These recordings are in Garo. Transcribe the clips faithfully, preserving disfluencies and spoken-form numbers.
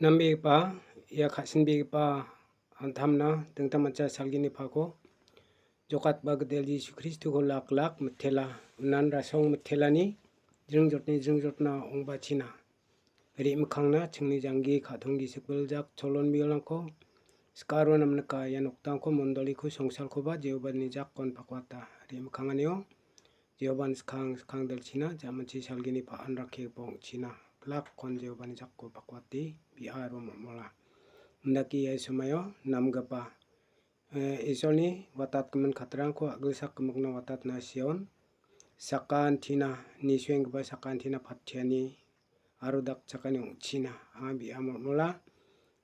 Nambegipa, ia ka·sinbegipa antamna dingtangmancha salgini pako jokatba gitel Jisu Kristoko lak lak mitela, unan rasong mitelani jringjotni jringjotna ong·bachina. Re·mikkangna chingni janggi ka·tong gisik biljak cholon biolrangko sikaro namnika ia noktangko mondoliko songsalkoba Jehovani jakon pakwata. Re·mikkanganio Jehovani skang skang dilchina, jamanchi salgini pa·an rakkigipa ong·china. Plakkon Jehovani jako pakwate, bi·a aro mol·mola. Indake ia somaio namgipa, eh, Isolni watatgimin katrangko a·gilsak gimikna watatna sion. Sakantina, nisuenggipa sakantina patiani aro dakchakani ong·china. Anga bi·a mol·mola.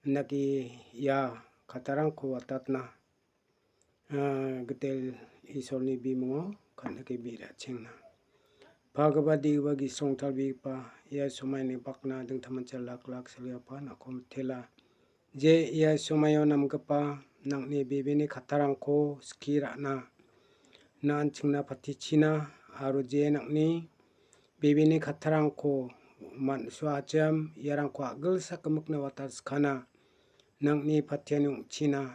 Indake ia katarangko watatna ah, gitel Isolni bimungo kan·dake bi·rachengna. Pagipa digipa gisrong talbegipa ia somaini bakna dingtangmancha lak lak salgipa nako mitela. Je ia somaio namgipa nang·ni bibini kattarangko skie ra·na, na an·chingna patichina aro je nang·ni bibini kattarangko man·suachim iarangko a·gilsak gimikna watatskana nang·ni patiani ong·china.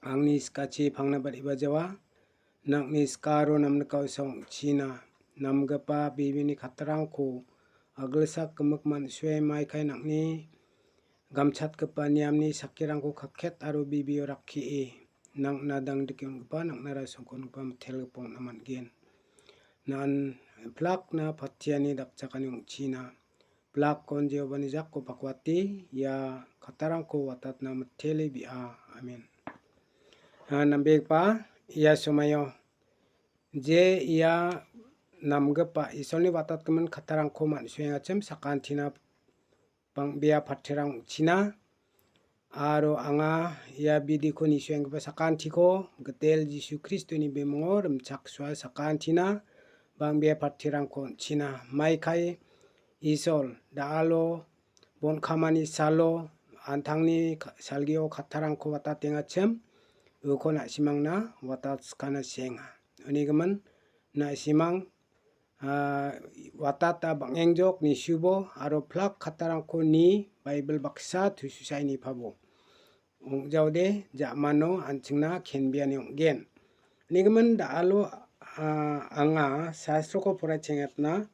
Angni sikachi pangna badiba jawa, nang·ni sikaro namnika usa ong·china. Namgipa bibini kattarangko a·gilsak gimik man·sue maikai nang·ni gamchatgipa niamni sakirangko kakket aro bibio rakkie, nang·na dangdike on·gipa, nang·na rasongko on·gipa mitelgipa ong·na man·gen. Nan plakna patiani dakchakani ong·china. Plakkon Jehovani jako pakwate, ia kattarangko watatna mitele bi·a. Amen. Ah, nambegipa, ia somaio je ia namgipa Isolni watatgimin kattarangko man·suengachim sakantina bang·bea patirang ong·china. Aro anga ia bidiko nisuenggipa sakantiko gitel Jisu Kristoni bimungo rimchaksoa sakantina bang·bea patirangko on·china. Maikai Isol, da·alo bonkamani salo an·tangni ka-, salgio kattarangko watatengachim, uko na·simangna watatskana sienga. Unigimin na·simang ah, watata bang·engjok nisubo aro plak kattarangko ni Baibel baksa tususaini pabo. Ong·jaode ja·mano an·chingna kenbeani ong·gen. Unigimin da·alo, ah, anga sastroko poraichengna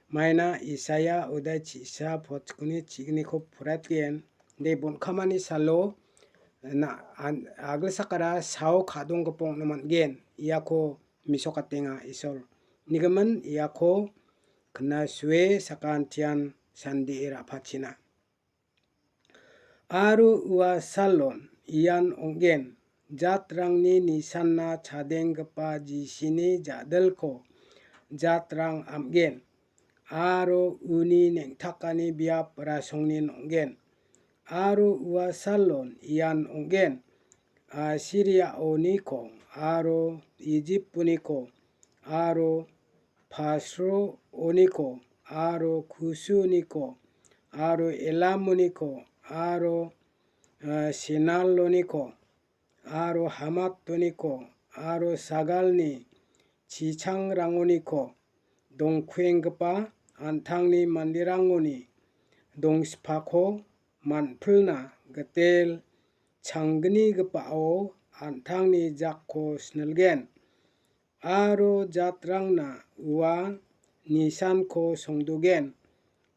maina Isaia ude chi·sa potskuni chigniko poraitgen. De bonkamani salo na-, an-, a·gilsakara sao ka·donggipa ong·na man·gen. Iako mesokatenga Isol. Nigimin iako knasue sakantian sandie ra·pachina. Aro ua salon ian ong·gen, jatrangni nisanna chadenggipa Jisini ja·dilko jatrang am·gen, aro uni neng·takani biap rasongni ong·gen. Aro ua salon ian ong·gen, Asiriaoniko, aro Ijiptoniko, aro Pasrooniko, aro Kusuniko, aro Elamoniko, aro, ah, Sinaloniko, aro Hamatoniko, aro sagalni chichangrangoniko dongkuenggipa an·tangni manderangoni dongsipako man·pilna gitel changgnigipao an·tangni jakko sinilgen. Aro jatrangna ua nisanko songdogen,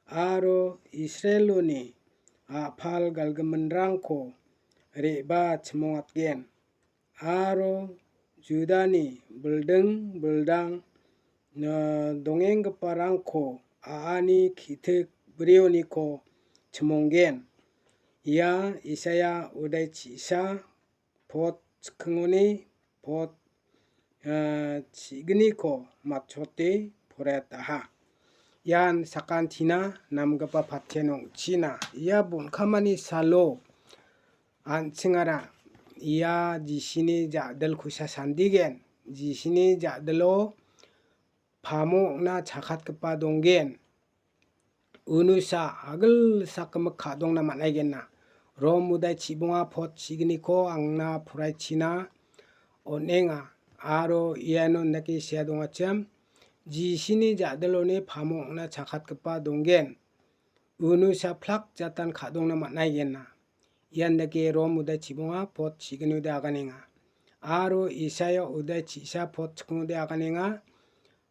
aro Israeloni a·pal galgiminrangko re·baa chimongatgen, aro Judani bilding bildang, ah, dongenggiparangko a·ani ki·tik brioniko chimonggen. Ia Isaia ude chi·sa pot chikingoni pot, ah, chigniko matchote poraiataha. Ian sakantina namgipa patien ong·china. Ia bonkamani salo an·chingara ia Jisini ja·dilkosa sandigen. Jisini ja·dilo pamo ong·na chakatgipa donggen. Unusa agilsak gimik ka·dongna man·aigenna. Rom ude chibonga pot chigniko angna poraichina on·enga. Aro iano indake sea dongachim, Jisini ja·diloni pamo ong·na chakatgipa donggen. uno saplak jatan ka·dongna man·aigenna. Ian dake Rom ude chibonga pot chiginude aganenga. Aro Isaia ude chisa pot chiginude aganenga.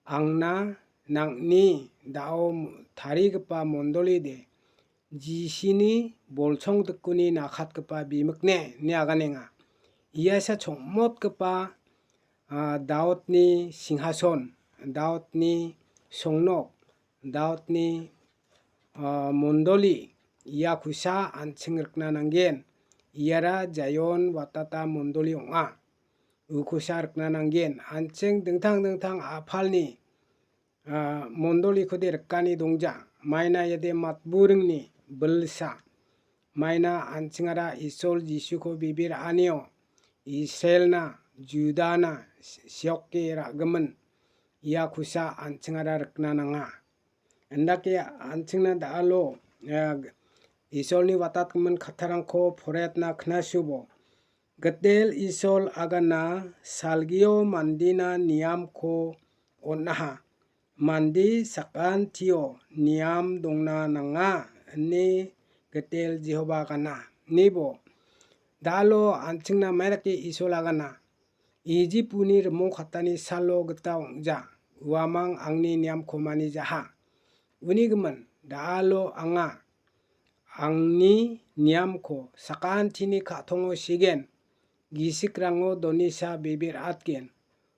Angna nang·ni da·o tarigipa mondolide Jisini bolchong dikuni nakatgipa bimikne ine aganenga. Ia sa chongmotgipa, ah, Daudni singhason, Daudni songnok, Daudni, ah, mondoli, ia kusa an·ching rikna nanggen. Iara Jaion watata mondoli ong·a. Ukosa rikna nanggen. An·ching dingtang dingtang a·palni ah, mondolikode rikani dongja. Maina iade matburingni bilsa. Maina an·chingara Isol Jisuko bibir anio Israelna, Judana si-, sioke ra·gimin ia kusa an·chingara rikna nanga. Indake an·chingna da·alo, ah, Isolni watatgimin kattarangko poraiatna knasubo. Gitel Isol agana salgio mandina niamko on·aha. Mande sakantio niam dongna nanga ine Gitel Jehoba agana. Nibo, da·alo an·chingna mairake Isol agana. Ijip uni rimongkatani salo gita ong·ja. Uamang angni niamko manijaha. Uni gimin, da·alo anga angni niamko sakantini ka·tongo sigen, gisikrango donisa bibir atgen.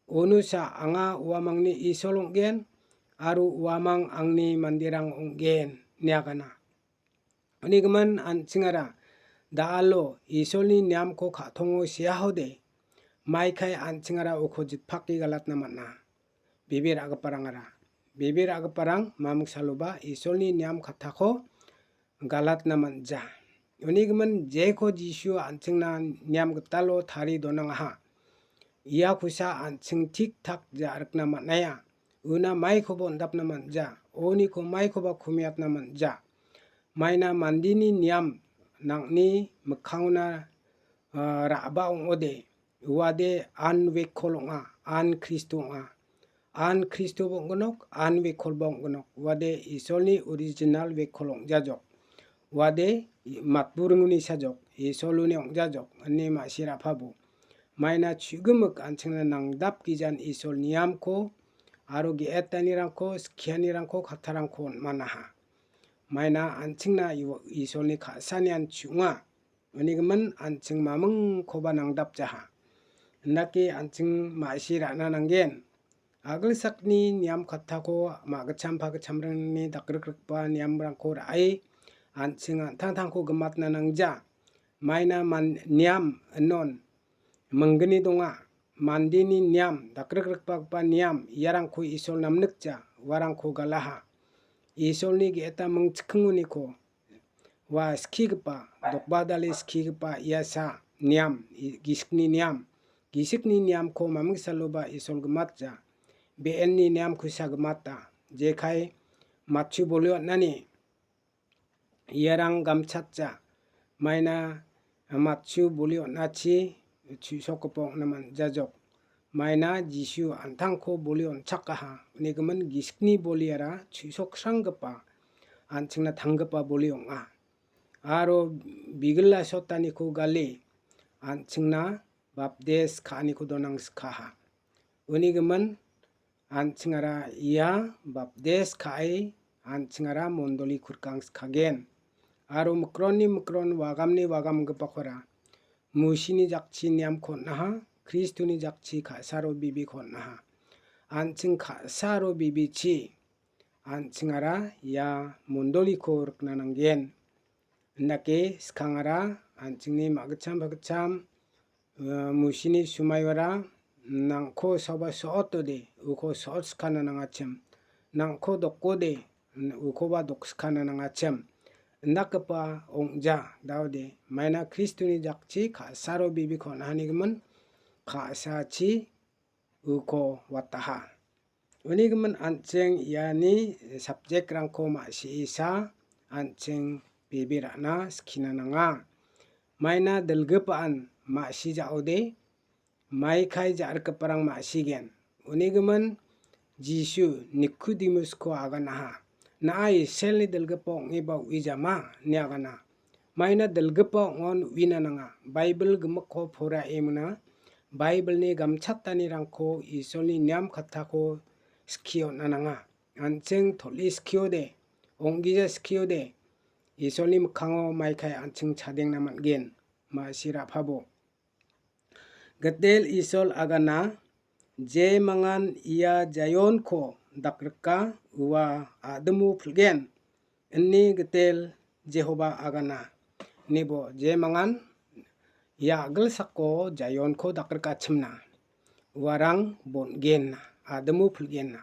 Unusa anga uamangni Isol ong·gen, aro uamang angni manderang ong·gen, ine agana. Uni gimin an·chingara da·alo Isolni niamko ka·tongo seahode, maikai an·chingara uko jitpake galatna man·a. Bebe ra·giparangara. Bebe ra·giparang mamik saloba Isolni niam kattako galatna man·ja. Uni gimin jeko Jisu an·chingna niam gitalo tarie donangaha. Ia kusa an·ching tik tak ja rikna man·aia. Una maikoba on·dapna man·ja. Oniko maikoba kumiatna man·ja. Maina mandeni niam nang·ni mikkangona, ah, ra·ba ong·ode. Uade an wekol ong·a, an Kristo ong·a. An Kristoba ong·ginok, an wekolba ong·ginok. Uade Isolni original wekol ong·jajok. Uade i-, matburingoni sajok, Isoloni ong·jajok, ine ma·sina apabo. Maina chu·gimik an·chingna nangdapgijan Isol niamko aro ge·etanirangko, skianirangko, kattarangko on·manaha. Maina an·chingna iwo-, Isolni ka·sanian chu·nga. Uni gimin an·ching mamingkoba nangdapjaha. Indake an·ching ma·si ra·na nanggen. Agilsakni niam kattako ma·gitcham pagitchamrangni dakrikrikgipa niamrangko ra·e an·ching an·tangtangko gimatna nangja. Maina man-, niam inon minggni donga. Mandeni niam, dakrikrikgipa niam, iarangko Isol namnikja, uarangko galaha. Isolni ge·eta mingchikkingoniko ua skigipa, dokbadale skigipa ia sa niam, i-, gisikni niam. Gisikni niamko maming saloba Isol gimatja. Be·enni niamko sa gimata. Jekai matchu boli on·ani iarang gamchatja. Maina matchu boli on·achi chu·sokgipa ong·na man·jajok. Maina Jisu an·tangko boli on·chakaha. Uni gimin gisikni boliara chu·soksranggipa, an·chingna tanggipa boli ong·a. Aro bigila sotaniko gale an·chingna bapdes ka·aniko donangskaha. Uni gimin an·chingara ia bapdes ka·e an·chingara mondoli kurkangskagen. Aro mikronni mikron wagamni wagamgipakora Musini jakchi niamko on·aha, Kristoni jakchi ka·saro bibiko on·aha. An·ching ka·saro bibichi an·chingara ia mondoliko rikna nanggen. Indake skangara an·chingni ma·gitcham pagitcham, eh, Musini sumaiyora nangko saoba so·otode uko so·otskana nangachim. Nangko dokode ukoba dokskana nangachim. Indakgipa ong·ja daode maina Kristoni jakchi ka·saro bibiko on·ahanigimin ka·sachi uko wataha. Uni gimin an·ching iani subject-rangko ma·sisa an·ching bebe ra·na skina nanga. Maina dilgipaan ma·si ja·ode, maikai ja·rikgiparang ma·sigen. Uni gimin Jisu Nikodemusko aganaha. "Na·a Israelni dilgipa ong·eba uijama?" ine agana. Maina dilgipa ong·on uina nanga. Baibel gimikko poraemona, Baibelni gamchatanirangko Isolni niam kattako skie on·a nanga. An·ching tol·e skiode, ong·gija skiode, Isolni mikkango maikai an·ching chadengna man·gen. Ma·sina pabo. Gitel Isol agana, jemangan ia Jaionko dakrika, ua a·dimo pil·gen, ine Gitel Jehoba agana. Nibo jemangan ia a·gilsako Jaionko dakrikachimna, uarang bon·genna, a·dimo pil·genna.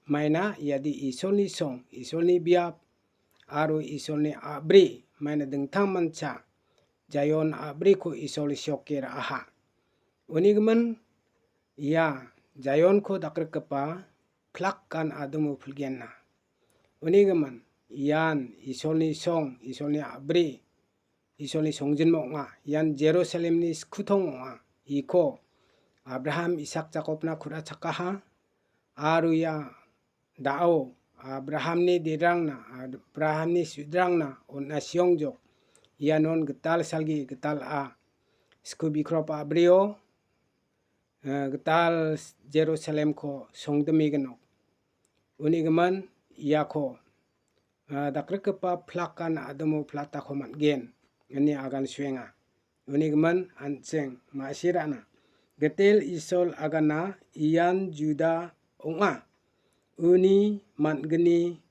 Maina iadi Isolni song, Isolni biap, aro Isolni a·bri, maina dingtangmancha Jaion a·briko Isol sioke ra·aha. Unigimin ia Jaionko dakrikgipa plakan a·dimo pil·genna. Unigimin ian Isolni song, Isolni a·bri, Isolni songjinma ong·a. Ian Jerusalemni skutong ong·a. Iko Abraham, Isak, Jakobna ku·rachakaha. Aro ia da·o Abrahamni derangna, Abrahamni sudrangna on·a siongjok. Ianon gital salgi gital a. Sku bikrop a·brio, eh, gital Jerusalemko songdime gnok. Unigimin iako, ah, dakrikgipa plakan a·dimo platako man·gen, ine agan suenga. Unigimin an·ching ma·sirana. Gitel Isol agana, ian Juda ong·a. Uni man·gni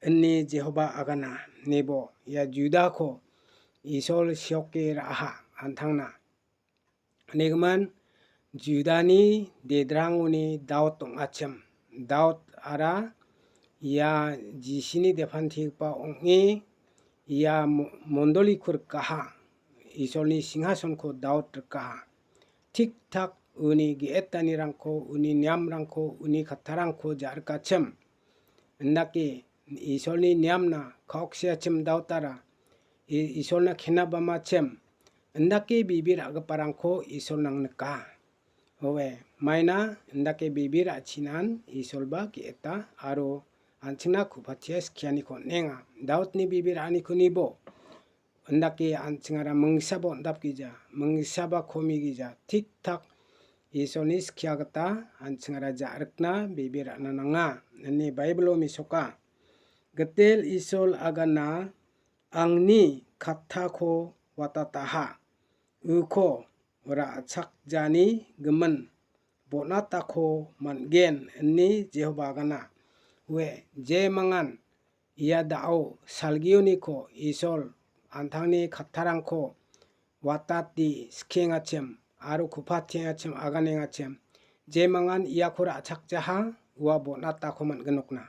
ine Jehoba agana. Nibo ia Judako Isol sioke ra·aha, an·tangna. Unigimin Judani dedrangoni Daud ong·achim. Daud ara ia Jisini depantigipa ong·e ia mo-, mondoliko rikaha. Isolni singhasonko Daud rikaha. Tik tak uni ge·etanirangko, uni niamrangko, uni kattarangko ja·rikachim. Indake Isolni niamna kaoksiachim Daudara, I-, Isolna kenabamachim, indake bibir a·giparangko Isol nang nika. Owe, maina indake bibir a·chinan Isolba ge·eta aro an·chingna ku·patia skianiko on·enga. Daudni bibir a·aniko nibo. Indake an·chingara mingsaba on·dapgija, mingsaba komigija, tik tak Isolni skia gita an·chingara ja·rikna bebe ra·na nanga, ine Baibilo mesoka. Gitel Isol agana, angni kattako watataha, uko ra·chakjani gimin bonatako man·gen, ine Jehoba agana. Ue, jemangan ia da·o salgioniko Isol an·tangni kattarangko watati skengachim aro ku·patengachim aganengachim, jemangan iako ra·chakjaha ua bonatako man·ginokna.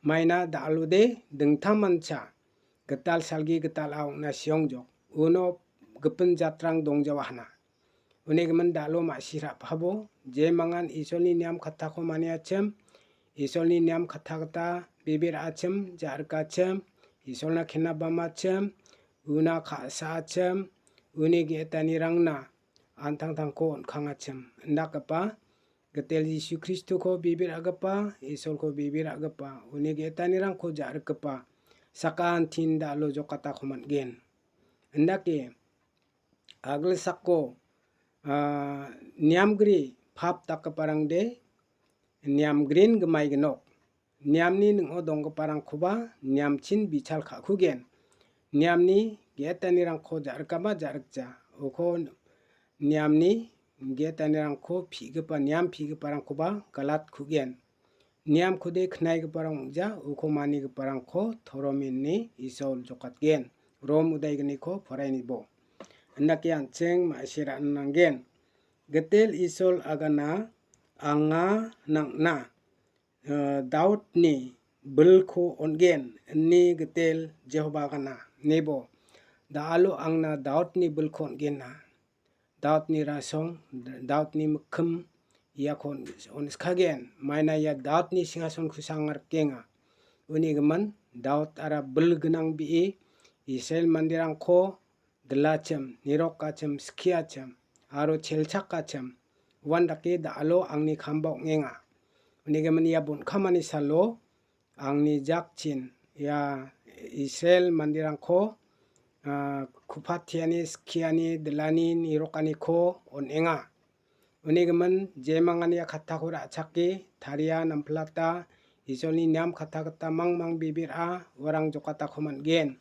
Maina da·alode dingtangmancha gital salgi gital a ong·na siongjok, uno gipin jatrang dongjawahana. Uni gimin da·alo ma·sirapabo, jemangan Isolni niam kattako maniachim, Isolni niam katta gita bebe ra·achim, ja·rikachim, Isolna kenabamachim, una ka·saachim, uni ge·etanirangna an·tangtangko on·kangachim, indakgipa Gitel Jisu Kristoko bebe ra·gipa, Isolko bebe ra·gipa, uni ge·etanirangko ja·rikgipa, sakantin da·alo jokatako man·gen. Indake a·gilsako, ah, niamgri pap dakgiparangde niamgrin gimai gnok. Niamni ning·o donggiparangkoba niamchin bichal ka·kugen. Niamni ge·etanirangko ja·rikaba ja·rikja. Uko niamni ge·etanirangko pi·gipa, niam pi·giparangkoba galatkugen. Niamkode knaigiparang ong·ja, uko manigiparangko toromini Isol jokatgen. Rom udaigniko porainibo. Indake an·ching ma·sina nanggen. Gitel Isol agana anga nang·na, eh, Daudni bilko on·gen, ine Gitel Jehoba agana. Nibo, da·alo angna Daudni bilko on·gena. Daudni rasong, Daudni mikkim, iako on-, on·skagen. Maina ia Daudni singhason kusa anga rikenga. Uni gimin, Daudara bil gnang bi·e Israel manderangko dilachim, nirokachim, skiachim, aro chelchakachim, uandake da·alo angni kamba ong·enga. Uni gimin ia bonkamani salo angni jakchin, ia Israel manderangko, ah, kupatiani, skiani, dilani, nirokaniko on·enga. Uni gimin, jemangani ia kattako ra·chake taria namplata, Isolni niam katta gita mangmang bibir·a, uarang jokatako man·gen.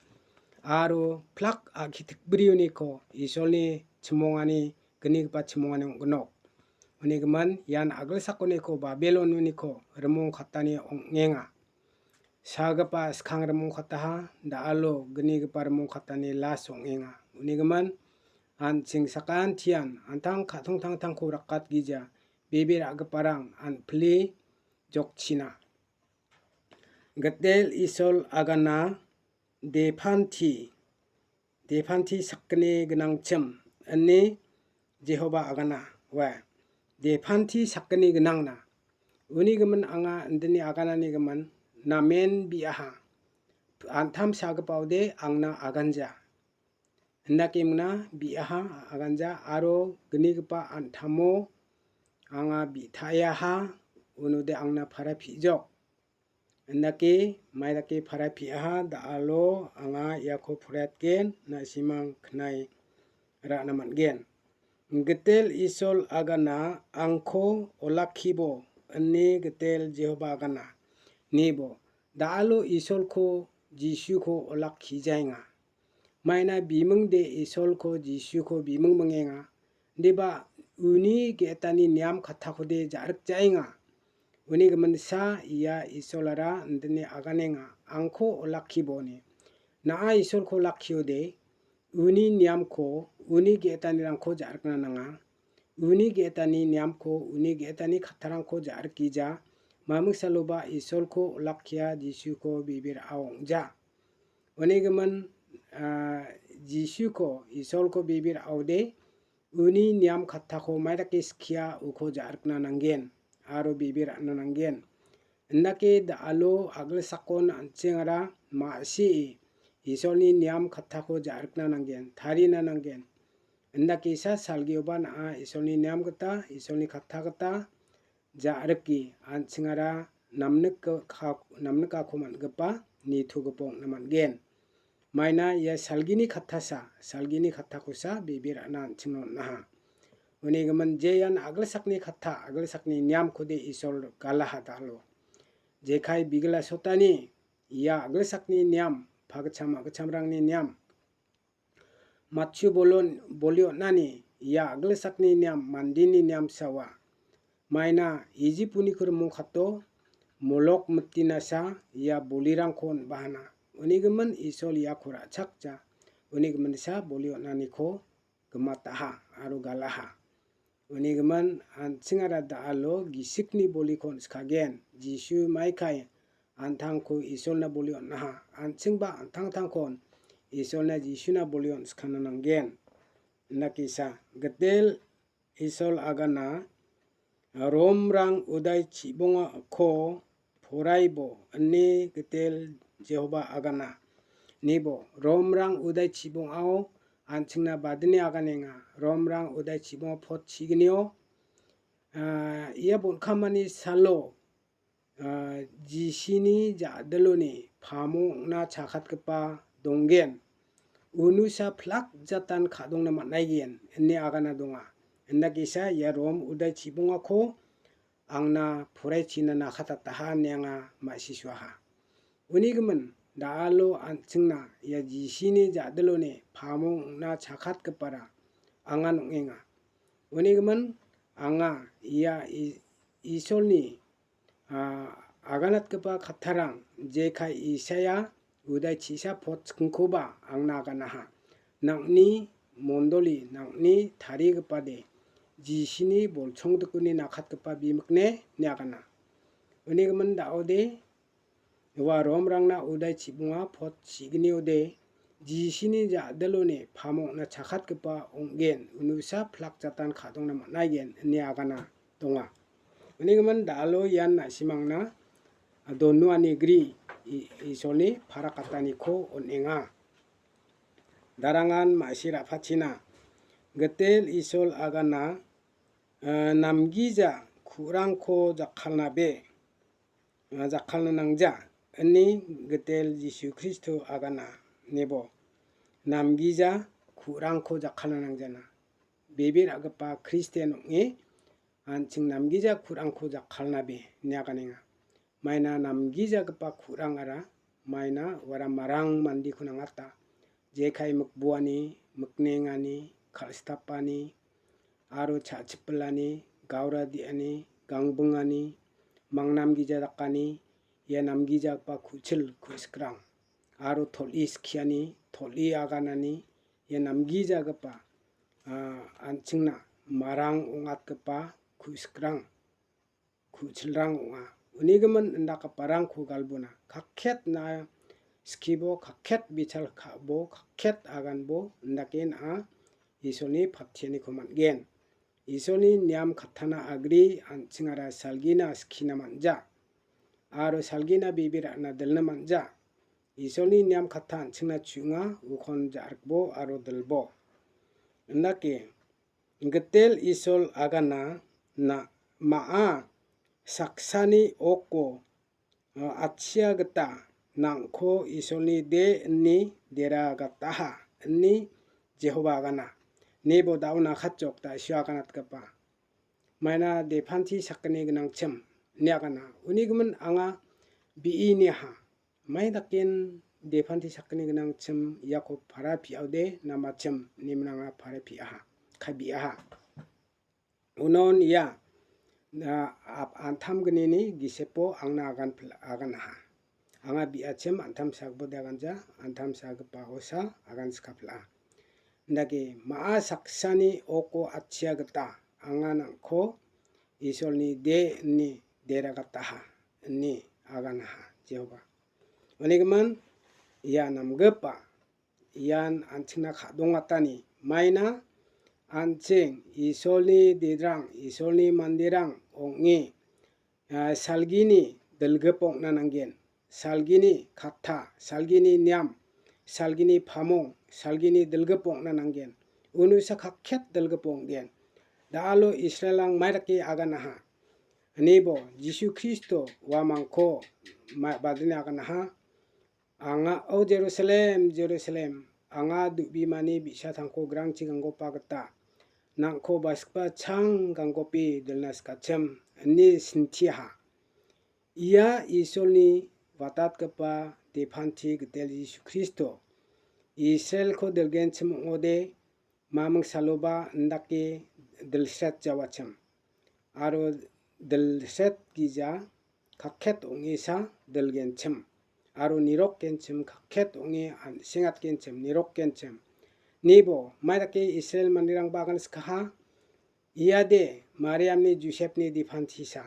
Aro plak a·ki tikbriuniko Isolni chimongani, gnigipa chimongani ong·gnok. Uni gimin, ian agilsakoniko Babilon uniko rimong katani ong·enga. Sagipa skang rimong kataha, da·alo gnigipa rimong katani las ong·enga. Uni gimin, an·ching sakantian antang ka·tongtangtangko rakatgija, bebe ra·giparang an·pile jokchina. Gitel Isol agana depanti, depanti sakgni gnangchim, ine Jehoba agana, ua, depanti sakgni gnangna. Uni gimin anga indini aganani gimin, namen bi·aha. Antam sagipaode angna aganja. Indake mingna bi·aha aganja aro gnigipa antamo anga bi·taeaha, unode angna para pijok. Indake maidake para pi·aha, da·alo anga iako poraiatgen, na·simang knai ra·na man·gen. Gitel Isol agana angko olakkibo, ine Gitel Jehoba agana. Nibo, da·alo Isolko, Jisuko olakkijaenga. Maina bimingde Isolko, Jisuko biming mingenga. Deba uni ge·etani niam kattakode ja·rikjaenga. Uni giminsa ia Isolara indine aganenga, angko olakkiboni. Na·a Isolko lakkiode, uni niamko, uni ge·etanirangko ja·rikna nanga. Uni ge·etani niamko, uni ge·etani kattarangko ja·rikija. Mamiksaloba Isolko olakkia Jisuko bibir aongja. Uni gimin, ah, Jisuko, Isolko bibir aode, uni niam kattako maidake skia uko ja·rikna nanggen, aro bibir a·na nanggen. Indake da·alo agilsakon an·chingara ma·sie Isolni niam kattako ja·rikna nanggen, tarina nanggen. Indakesa salgioba na·a Isolni niam gita, Isolni katta gita, ja·rike, an·chingara namnika-, ka-, namnikako man·gipa nitogipa ong·na man·gen. Maina ia salgini kattasa, salgini kattakosa bebe ra·na an·chingna on·aha. Uni gimin je ian agilsakni katta, agilsakni niamkode Isol galaha da·alo. Jekai bigila sotani, ia agilsakni niam, pagitcham agitchamrangni niam. Matchu bolon-, boli on·ani, ia agilsakni niam, mandeni niamsa ua. Maina Ijip uniko rimongkato, Molok mitinasa ia bolirangko on·bahana. Uni gimin Isol iako ra·chakja, uni giminsa boli on·aniko gimataha aro galaha. Uni gimin an·chingara da·alo gisikni boliko on·skagen. Jisu maikai an·tangko Isolna boli on·aha. An·chingba an·tangtangkon Isolna Jisuna boli on·skana nanggen. Indakesa, Gitel Isol agana, Romrang udai chibongako poraibo, ine Gitel Jehoba agana. Nibo, Romrang udai chibongao an·chingna badini aganenga. Romrang udai chibonga pot chignio, ah, ia bon·kamani salo, ah, Jisini ja·diloni pamo ong·na chakatgipa donggen. Unusa plak jatan ka·dongna man·aigen, ine agana donga. Indakesa ia Rom udai chibongako angna poraichina nakatataha ine anga ma·sisuaha. Uni gimin, da·alo an·chingna ia Jisini ja·diloni pamo ong·na chakatgipara angan ong·enga. Uni gimin, anga ia I-, Isolni, ah, aganatgipa kattarang, jekai Isaia udai chisa pot chikingkoba angna aganaha. Nang·ni mondoli, nang·ni tarigipade, Jisini bolchongdikoni nakatgipa bimikne niagana. Uni gimin da·ode, ua Romrangna udai chibonga pot chigniode, Jisini ja·diloni pamo ong·na chakatgipa ong·gen, unusa plak jatan ka·dongna man·aigen, ine agana donga. Uni gimin da·alo ian na·simangna donuani gri I-, Isolni parakataniko on·enga. Darangan ma·si ra·pachina. Gitel Isol agana, eh, namgija ku·rangko jakkalnabe, eh, jakkalna nangja. ini gitel Jisu Kristo agana, nebo namgija ku·rangko jakkalna nangjana. Bebe ra·gipa Kristian ong·e an·ching namgija ku·rangko jakkalnabe ine aganenga. Maina namgijagipa ku·rangara maina uara marang mandeko nangata. Jekai mikbuani, miknengani, kal·stapani, aro cha·chipilani, gaura di·ani, gangbingani, mangnamgija dakani, ia namgijagipa ku·chil ku·sikrang, aro tol·i skiani, tol·i aganani, ia namgijagipa, ah, an·chingna marang ong·atgipa ku·sikrang, ku·chilrang ong·a. Unigimin indakgiparangko galbona. Kakket na skibo, kakket bichal ka·bo, kakket aganbo indake na·a Isolni patianiko man·gen. Isolni niam kattana agri an·chingara salgina skina man·ja. Aro salgina bebe ra·na dilna man·ja. Isolni niam katta an·chingna chu·nga, ukon ja·rikbo aro dilbo. Indake, gitel Isol agana na ma·a saksani oko, a, achia gita nangko Isolni de ine dera gataha ine Jehoba agana. Nebo da·o nakatjok da·sio aganatgipa. Maina depanti sakgni gnangchim ine agana. Unigimin anga bi·iniha. Mai daken depanti sakgni gnangchim iako para pi·ode namachim ine minanga para pi·aha, ka bi·aha. Unon ia, na, ap-, antam gnini gisepo angna agan pil-, aganaha. Anga bi·achim antam sagipode aganja, antam sagipaosa agan sikapil·a. Indake ma·a saksani oko achia gita anga nangko Isolni de ine dera gataha ine aganaha Jehoba. Unigimin ia namgipa ian an·chingna ka·dongatani maina an·ching Isolni derang, Isolni manderang ong·e, ah, salgini dilgip ong·na nanggen. Salgini katta, salgini niam, salgini pamong, salgini dilgip ong·na nanggen. Unusa kakket dilgip ong·gen. Da·alo Israelrang maidake aganaha. Nibo Jisu Kristo uamangko ma-, badine aganaha. Anga, o Jerusalem, Jerusalem, anga du·bimani bi·sarangko grangchi ganggopa gita, nangko basikba chang ganggope dilna sikachim, ine sintiaha. Ia Isolni watatgipa depanti gitel Jisu Kristo, Israelko dilgenchim ong·ode, maming saloba indake dilsret jawachim. Aro dilsret gija kakket ong·esa dilgenchim. Aro nirokgenchim kakket ong·e an-, sengatgenchim, nirokgenchim. Nibo, maidake Israel manderangba agan sikaha, iade Mariamni Josepni dipantisa.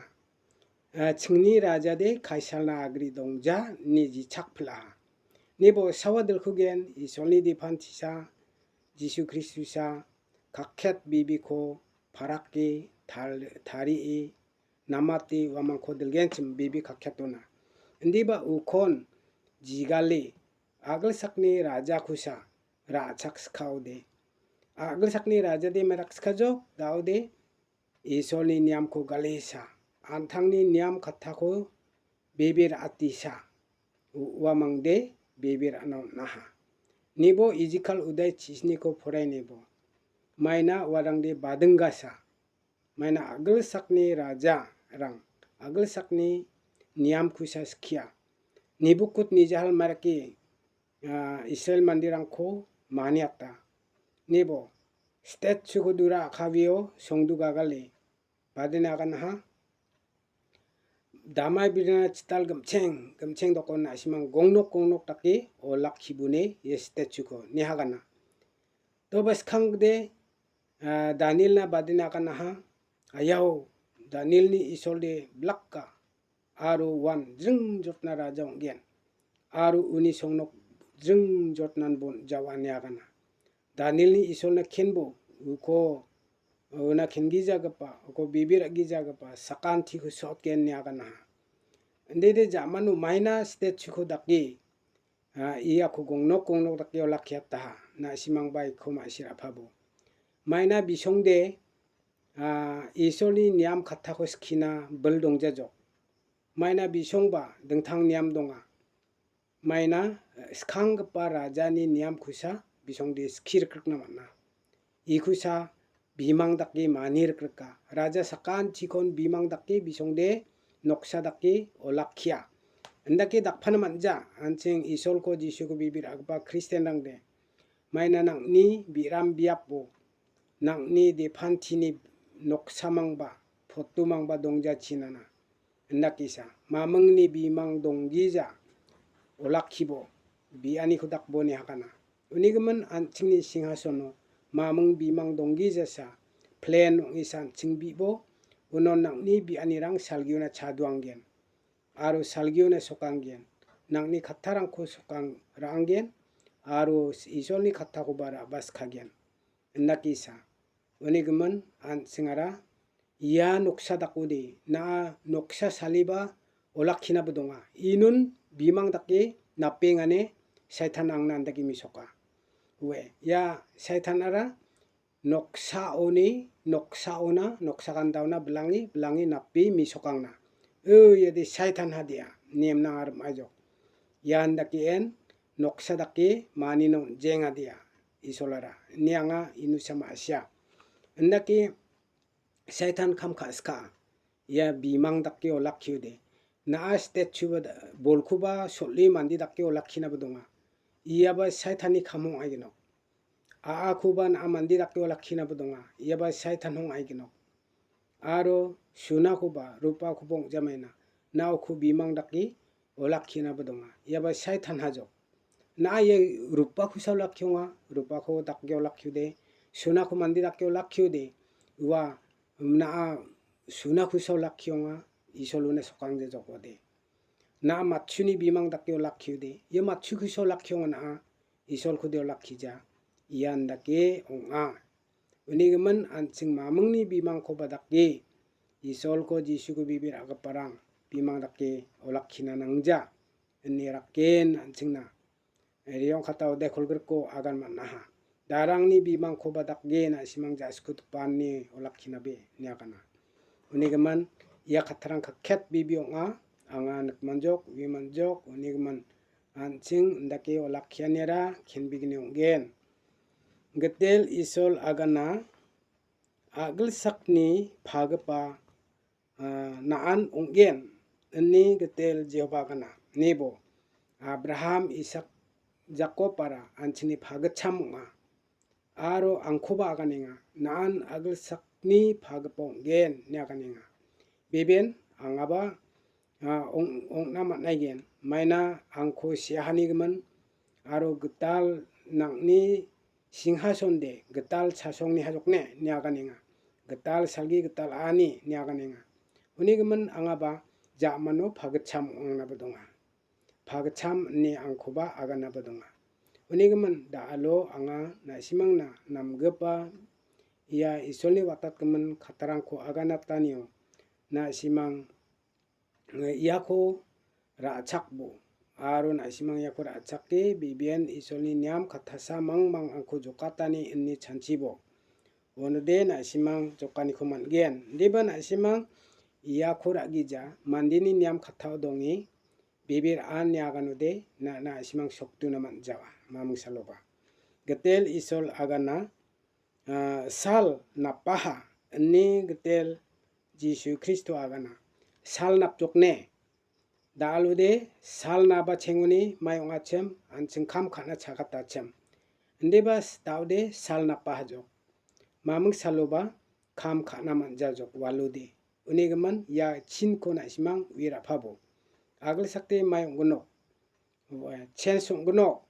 Ah, chingni rajade Kaisalna agri dongja, ine jichakpil·a. Nibo sawa dilkugen Isolni dipantisa, Jisu Kristusa, kakket bibiko parake tal-, tarie, namate uamangko dilgenchim bibi kakketona. Indiba ukon jigale, agilsakni rajakosa, ra·chakskaode. Agilsakni rajade merakskajok, daode, Isolni niamko galesa, an·tangni niam kattako bebe ra·atisa, u-, uamangde bebe ra·na on·aha. Nibo ijikal udai chisniko porainebo. Maina uarangde badinggasa. Maina agilsakni rajarang, agilsakni niamkosa skia. Nibukut nijahal marake ah, Israel manderangko maniata. Nibo, statue-ko dura a·kawio songdogagale, badina aganaha. Damai bidana chital gimcheng, gimcheng dokon na·simang gongnok, gongnok dake olakkibune ia statue-ko, ine agana. Doba skangde, ah, Danielna badina aganaha, ayao, Danielni Isolde blakka, aro uan jringjotna raja ong·gen, aro uni songnok jringjotnan bon jawa ine agana. Danielni Isolna kenbo uko, una kengijagipa, uko bebe ra·gijagipa sakantiko so·otgen ine aganaha. Indide ja·mano maina statue-ko dake, ah, iako gongnok gongnok dake olakkiataha, na·simangba iko ma·sina apabo. Maina bisongde, ah, Isolni niam kattako skina bil dongjajok. Maina bisongba dingtang niam donga. maina, eh, skanggipa rajani niamkosa bisongde skie rikrikna man·a. Ikosa bimang dake mani rikrika. Raja sakantikon bimang dake bisongde noksa dake olakkia. Indake dakpana man·ja, an·ching Isolko Jisuko bibir agipa Kristianrangde. Maina nang·ni biram biapo, nang·ni depantini noksamangba, fotomangba dongjachinana. Indakisa, mamingni bimang donggija, olakkibo, bianiko dakbo ine hakana. Unigimin an·chingni singhasono, maming bimang donggijasa, plan ong·isa an·ching bibo, unon nang·ni bianirang salgiona chaduanggen. Aro salgiona sokanggen. Nang·ni kattarangko sokang ra·anggen, aro Isolni kattakoba ra·baskagen. Indakisa. Unigimin an·chingara ia noksa dakode, na·a noksa saliba olakkinaba donga. Inun bimang dake napengane Saitan angna andake misoka. Ue, ia Saitanara noksaoni, noksaona, noksa gandaona bilangi, bilangi nape misokangna. O, iade Saitan hadia, nemna arim ajo. Ian dake en, noksa dake maninon jengadia, Isolara. Ine anga inusa ma·sia. Indake Saitan kam ka·ska. Ia bimang dake olakkiode. Na·a statue ba da-, bolkoba sol·e mande dake olakkinaba donga. Iaba Saitanni kam ong·aigenok. A·akoba na·a mande dake olakkinaba donga. Iaba Saitan ong·aigenok. Aro sunakoba, rupakoba ong·jamaina. Na·oko bimang dake olakkinaba donga. Iaba Saitan hajok. Na·a ia rupakosa olakkionga, rupako dake olakkiode, sunako mande dake olakkiode, ua na·a sunakosa olakkionga, Isol una sokangja jokode. Na·a matchuni bimang dake olakkiode, ia matchukosa olakkionga na·a, Isolkode olakkija, ian dake ong·a. Unigimin an·ching mamingni bimangkoba dake, Isolko Jisuko bibir agiparang bimang dake olakkina nangja, ine rakken an·chingna. Riong katao dekolgriko agan man·aha. Darangni bimangkoba dake na·simang ja·sku dipani olakkinabe niagana. Unigimin ia kattarang kaket bibi ong·a, anga nikmanjok, uimanjok, unigimin an·ching indake olakkianiara kenbegni ong·gen. Gitel Isol agana a·gilsakni pagipa, ah, na·an ong·gen, ine Gitel Jehovah agana, nebo. Abraham, Isak, Jakobara an·chingni pagitcham ong·a. Aro angkoba aganenga, na·an a·gilsakni pagipa ong·gen, ine aganenga. Beben angaba ah, ong-, ong·na man·aigen. Maina angko siahanigimin aro gital nang·ni singhasonde gital chasongni hajokne niaganenga. Gital salgi gital ani niaganenga. Unigimin angaba ja·mano pagitcham ong·anaba donga. Pagitcham ine angkoba aganaba donga. Unigimin da·alo anga na·simangna namgipa ia Isolni watatgimin kattarangko aganatanio na·simang iako ra·chakbo, aro na·simang iako ra·chake, bibian Isolni niam kattasa mangmang angko jokatani ine chanchibo. Uanode na·simang jokaniko man·gen. Indiba na·simang iako ra·gija, mandeni niam kattao donge, bebe ra·an niaganode na, na·simang sokduna man·jawa, maming saloba. Gitel Isol agana, ah, sal napaha, ine Gitel Jisu Kristo agana. Sal napjokne. Da·alode sal naba chengoni mai ong·achim, an·ching kam ka·na chagatachim. Indiba s-, da·ode sal napahajok. Maming saloba kam ka·na man·jajok walode. Unigimin ia chinko na·simang ue ra·pabo. A·gilsakde mai ong·gnok. Chen song·gnok.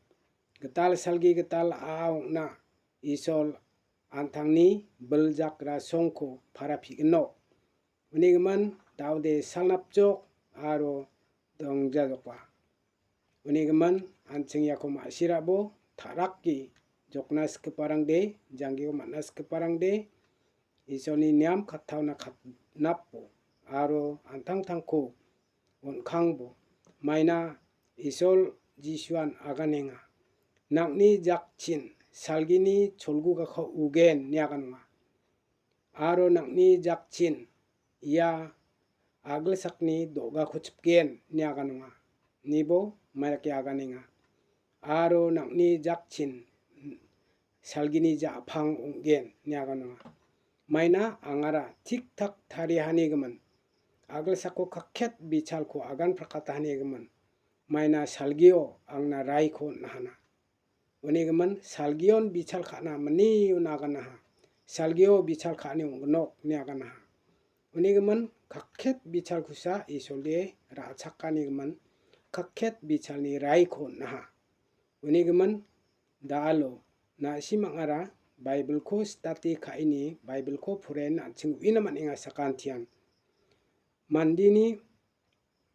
Gital salgi gital a·a ong·na Isol an·tangni biljak rasongko para pi·gnok. Unigimin da·ode salnapjok aro dongjajokba. Unigimin an·ching iako ma·sirabo ta·rake jokna skiparangde, janggio man·na skiparangde, Isolni niam kattaona kat-, napo aro an·tangtangko on·kangbo. Maina Isol Jisuan aganenga. Nang·ni jakchin salgini cholgugako ugen ine aganenga. Aro nang·ni jakchin ia a·gilsakni do·gako chipgen ine aganenga. nibo maidake aganenga. Aro nang·ni jakchin salgini ja·pang ong·gen ine aganenga. Maina angara tik-tak tarihanigimin, agilsako kakket bichalko agan prakatahanigimin, maina salgio angna raiko on·ahana. Unigimin salgion bichal ka·na mani on aganaha. Salgio bichal ka·ani ong·gnok ine aganaha. Unigimin kakket bichalkosa Isolde ra·chakanigimin kakket bichalni raiko on·aha. Unigimin da·alo na·simangara Baibilko stati ka·eni Baibilko poraien an·ching uina man·enga sakantian. Mandeni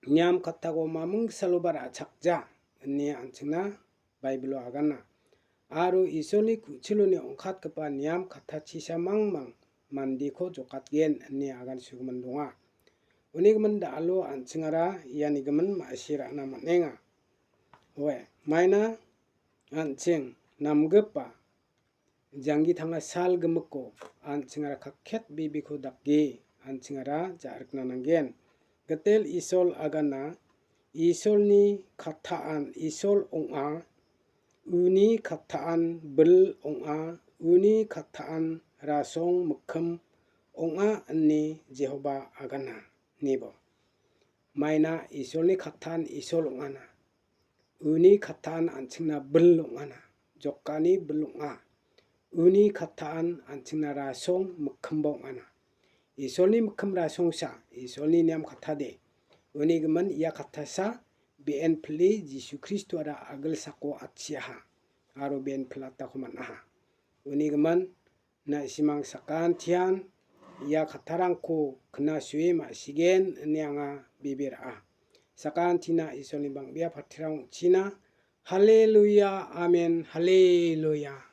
niam kattako maming saloba ra·chakja ine an·chingna Baibilo agana. Aro Isolni ku·chiloni ong·katgipa niam kattachisa mangmang mandeko jokatgen ine agansogimin donga. Unigimin da·alo an·chingara ianigimin ma·si ra·na man·enga. Oe, maina an·ching namgipa janggi tanga sal gimikko an·chingara kakket bibiko dake an·chingara ja·rikna nanggen. Gitel Isol agana, Isolni kattaan Isol ong·a, uni kattaan bil ong·a, uni kattaan rasong mikkim ong·a ine Jehoba agana, nibo. Maina Isolni kattaan Isol ong·ana. Uni kattaan an·chingna bil ong·ana. Jokani bil ong·a. Uni kattaan an·chingna rasong mikkimba ong·ana. Isolni mikkim rasongsa, Isolni niam kattade. Unigimin ia kattasa be·en pile Jisu Kristoara agilsako atchiaha. Aro be·en pilatako man·aha. Unigimin na·simang sakantian ia kattarangko knasue ma·sigen ine anga bebe ra·a. Sakantina Isolni bang·bea patirang ong·china. Haleluya, amen, haleluya.